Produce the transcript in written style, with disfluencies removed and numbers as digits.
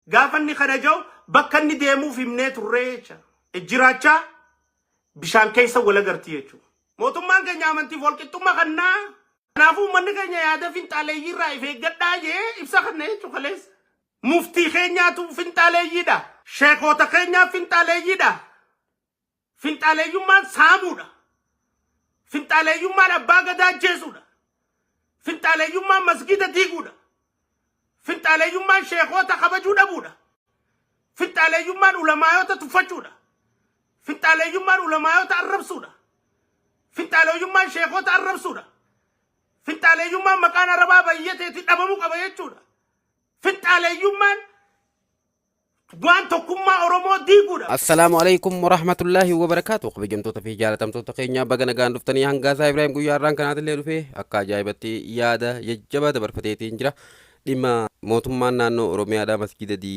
Gaafa inni kana jiru bakka inni deemuuf himnee turree jecha. Jiraachaa bishaan keessa wal agarti jechuudha. Mootummaan keenya amantiif walqixxummaa kannaa. Kanaafuu uummanni keenya yaada finxaaleeyyii irraa if eeggadhaa jee ibsa kanna jechuudha kaleessa. Muftii keenyaatu finxaaleeyyiidha. Sheekota keenyaaf finxaaleeyyiidha. Finxaaleeyyummaan saamuudha. Finxaaleeyyummaan abbaa gadaa ajjeesuudha. Finxaaleeyyummaan masgiida diiguudha. Finxaaleeyyummaan sheekota kabajuu dhabuudha. Finxaaleeyyummaan ulamaayota tuffachuudha. Finxaaleeyyummaan ulamaayota arrabsuudha. Finxaaleeyyummaan sheekota arrabsuudha. Finxaaleeyyummaan maqaan arabaa bayyateetti dhabamuu qaba jechuudha. Finxaaleeyyummaan waan tokkummaa Oromoo diiguudha. Assalaamu alaikum warahmatullaahi wabarakaatu. Kabajamtoota fi jaalatamtoota keenya, baga nagaan dhuftanii. Hangaasaa Ibrahim guyyaa har'aan kanaatillee dhufee akka ajaa'ibatti yaada jajjabaa dabarfateetiin jira. Dhimma mootummaan naannoo Oromiyaadhaa masgiida